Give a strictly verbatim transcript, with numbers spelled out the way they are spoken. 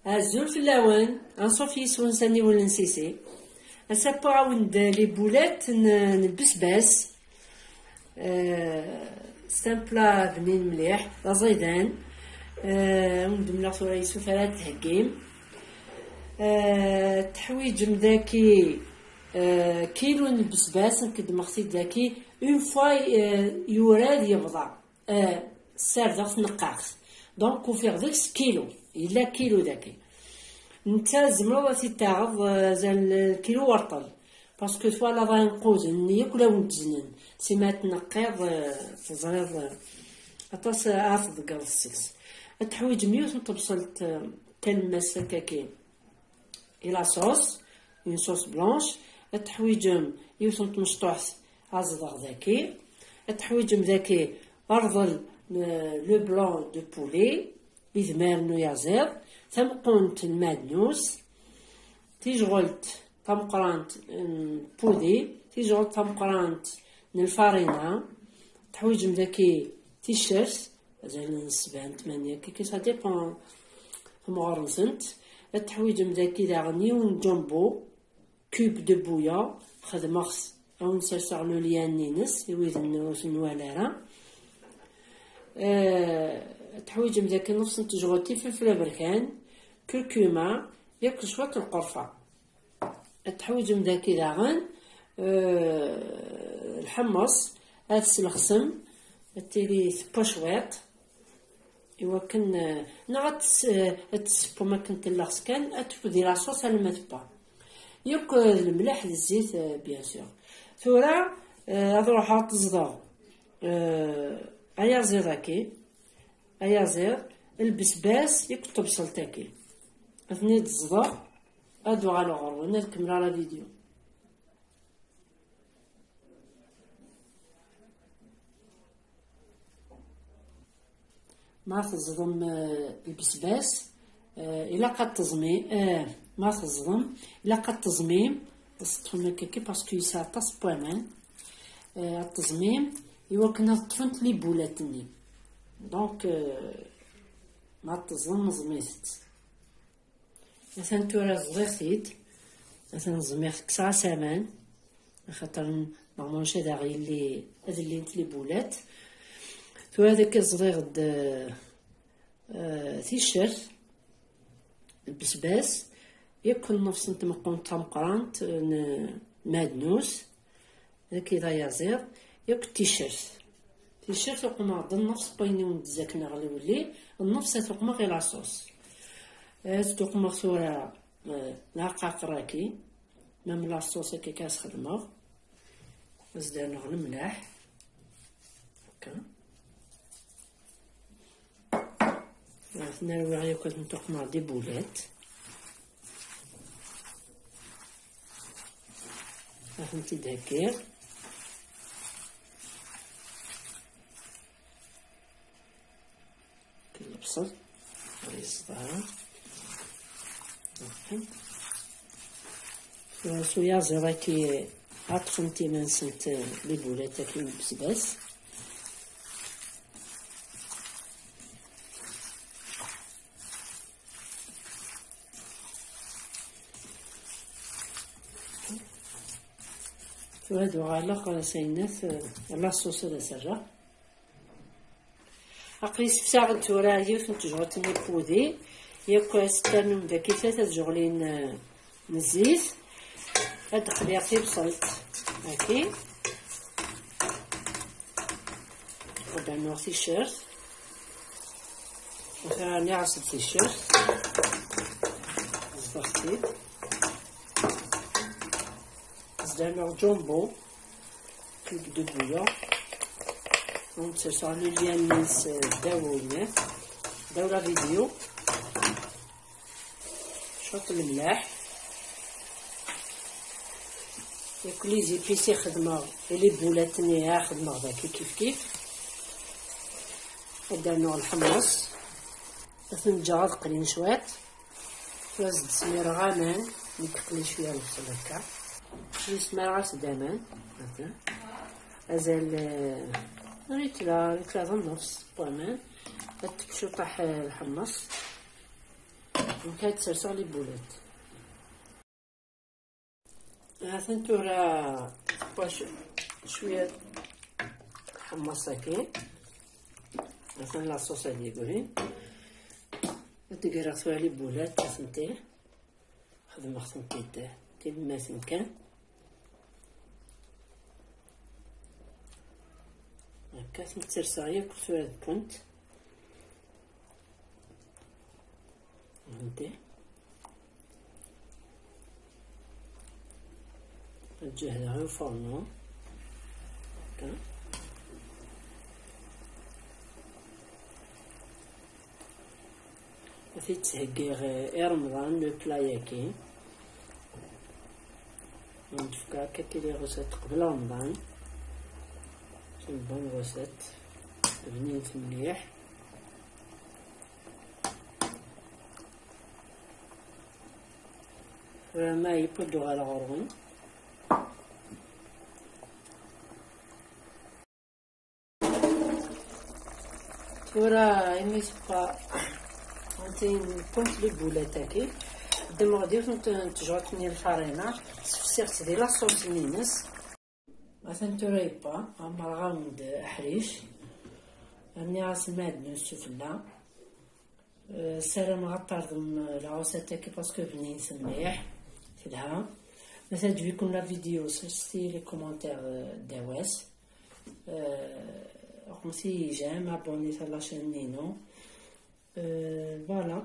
Azul fell-awen, anṣuf yis-wen s aniwel n Sisi. Ass-a, wwiɣ-awen-d les boulettes n, n lbesbas. Euh, c'est un plat bnin mliḥ, d aẓidan. Euh, ad wen-d-mleɣ tura isuf ara d-theggim. Euh, teḥwiǧem daki, euh, kilu n lbesbas, nekk ddmeɣ-t-id daki, une fois, euh, yura-d yebḍa. Euh, ssardeɣ tneqqaɣt. Donc, ufiɣ deg-s kilu. Yella kilu daki. Netta tzemreḍ ad t-id-taɣeḍ, euh, azal, euh, kilu warṭel. Parce que twalaḍ ayen quden-nni yakk la wen-tznen. Si ma tneqqiḍ, euh, teẓriḍ, euh, aṭas, euh, ara tḍeggreḍ seg-s. Ad teḥwiǧem yiwet n tebṣelt, euh, talemmast akkaki. Et la sauce, une sauce blanche. Ad teḥwiǧem yiwet n tmecṭuḥt azdeɣ daki. Ad teḥwiǧem daki rḍel, euh, le blanc de poulet, idmaren n uyaziḍ, tameqqunt n lmadnus, tijɣelt tameqqrant n pudi, tijɣelt tameqqrant n lfarina, teḥwiǧem daki ticcert, azal n sebɛa n tmanya kiki, ça dépend tamɣer-nsent. Ad teḥwiǧem daki daɣen yiwen n jumbo, cube de bouillon, xedmeɣ-t, ad wen-serseɣ le lien-ines, i wid n-, ur t-nwala ara. Eh, ad teḥwiǧem daki nnefs n tejɣelt, ifelfel aberkan, curcuma, yakk cwiṭ n lqerfa. Ad teḥwiǧem daki daɣen, eh, lḥemmeṣ, ad teslexsem, ad tili tewwa cwiṭ, iwakken, eh, neɣ ad tes-, eh, ad tessewwem akken tella kan, ad tefk di la sauce alma tewwa. Yakk, eh, d lemleḥ d zzit, eh, bien sûr. Tura, eh, ad ruḥeɣ ad teẓdeɣ, eh, ayaziḍ-agi, ayaziḍ, lbesbas, yakk tebṣelt-agi. Ad ten-id-ẓdeɣ, ad uɣaleɣ ɣer-wen, ad kemmleɣ la vidéo. Ma teẓdem, eh, lbesbas, eh, ilaq ad teẓmim, eh, ma teẓdem, ilaq ad teẓmim, teṭṭfem akka, parce que yesɛa aṭas n waman, eh, ad teẓmim, iwakken ad ṭṭfent les boulettes-nni. Donc, eh, ma teẓdem, ẓmit-t. Atan tura ẓḍiɣ-t-id. Atan ẓmiɣ, kkseɣ-as aman. Axaṭer n-, normalement ad aɣ-yelli, ad llint les boulettes. Tura ad akka ẓḍiɣ-d, eh, ticcert, lbesbas, yakk nnefs n tmeqqunt tameqqrant n madnus. Daki d ayaziḍ, yakk ticcert. Ticcert uqmeɣ-d nnefs n wayen i wen-d-zzaken aɣliwli, nnefs ad t-uqmeɣ i la sauce. Ad t-uqmeɣ tura, eh, lɛaqaqer-agi, même la sauce akka kan as-xedmeɣ. Ad s-d-rnuɣ lemlaḥ. Akka. Ad ten-rwiɣ yakk ad ten-uqmeɣ des boulettes. Ad tent-id-heggiɣ. Lebṣel. Ur yeṣḍa ara. Tura s uyaziḍ-agi ad ṭṭfent iman-nsent les boulettes-agi n lbesbas. Tura ad uɣaleɣ s ayennat, eh, la sauce ad as-rreɣ. Aql-i sefsaɣ-d tura yiwet n tejɣelt n ipudi, yakk ad s-ternum daki tlata tjeɣlin, eh, n zzit. Ad d-qliɣ tibṣelt, daki. Ad d-rnuɣ ticcert. Atan rniɣ-as-d ticcert. Zdeɣ-t-id. Ad d-rnuɣ jumbo. Cube de bouillon. Donc, ce sont les liens, eh, ddaw winna. Ddaw la vidéo. Cwiṭ lemlaḥ. Yakk les épices i xedmeɣ, et les boulettes-nni ara xedmeɣ daki kif kif. Ad d-rnuɣ lḥemmeṣ. Ad ten-ǧǧeɣ ad qlin cwiṭ. Tura ad d-smireɣ aman, nekk qli cwiya lebṣel akka. Smireɣ-as-d aman. Akka. Azal, eh, ritra, ritra d nnefs n waman. Ad tefk ciṭṭaḥ, eh, lḥemmeṣ. Donc ad serseɣ les boulettes. Atan tura tewwa cwiya tḥemmeṣ akkin. Atan la sauce ad yegri. Ad d-greɣ tura les boulettes, atenti xedmeɣ-tent-id tilemmatin kan. Akka, ad tent-serseɣ yakk tura deg-kunt. Fhemti? Ad ǧehdeɣ i ufarnu. Akka. Ad t-id-theggiɣ i Remḍan, le plat-agi. Ad d-fkeɣ akka les recettes qbel Remḍan. C'est une bonne recette. Bnint mliḥ. Tura ma yewweḍ uɣal ɣur-wen. Tura imi tebqa, anti, kunt les boulettes-agi, ddmeɣ-d yiwet n t-, n tejṛadt-nni n lfarina, sefsiɣ-tt di la sauce-nni-ines. Atan tura yewwa, ɛemmreɣ-awen-d aḥric. Rniɣ-as lmeɛdnus sufella. Euh, ssarameɣ ad tardem, euh, la recette-agi parce que bnint mliḥ, telha. Ma teɛǧeb-iken la vidéo, sɛeddet-iyi les commentaires, euh, d awas. Euh, ɣmset-iyi j'aime, abonnez-vous à la chaîne-inu. Euh, voilà.